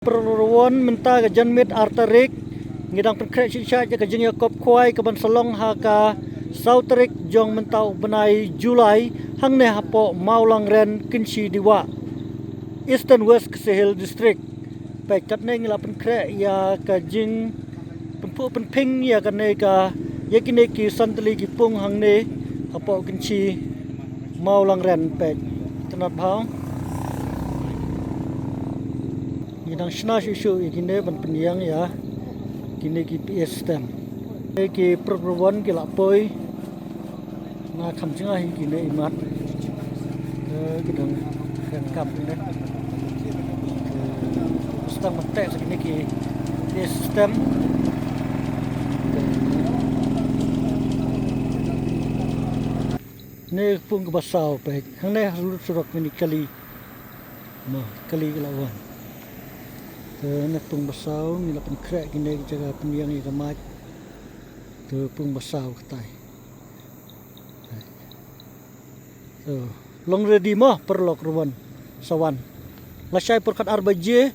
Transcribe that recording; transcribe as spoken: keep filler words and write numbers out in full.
Pyrshah mynta ka janmiet ar tarik ngi dang pynkhreh shisha ïa ka jingïakop khwai kaban sa long ha ka saw tarik jong mynta u bnai July hangne hapoh Mawlangren, Kynshi Dewa, Eastern West Khasi Hills District. Peit katne ngi la pynkhreh ïa ka jing pynphuh pynphieng ïa kane ka, ïa kine ki san tylli ki pung hangne hapoh Kynshi Mawlangren. Peit, itynnad bha. Ngi dang shna shuh shuh ïa kine ban pynïeng ïa kine ki P A system. Kine ki pyrshah ki la poi. Nga kham jngai hi kine i mat. Eh, ki dang kren kam kine. Eh, stang mynta sa kine ki, ki system. Ne pung kaba saw peit. Hangne ha lut surok mini kali. Mo, kali ka la wan. Te ne pung ba saw, ngi la pynkhreh kine ki jaka pynïeng ïa ka mach. Te pung ba saw katai. So, long ready mo, paralok ruh wan. Sa wan. Lashai por khatar baje,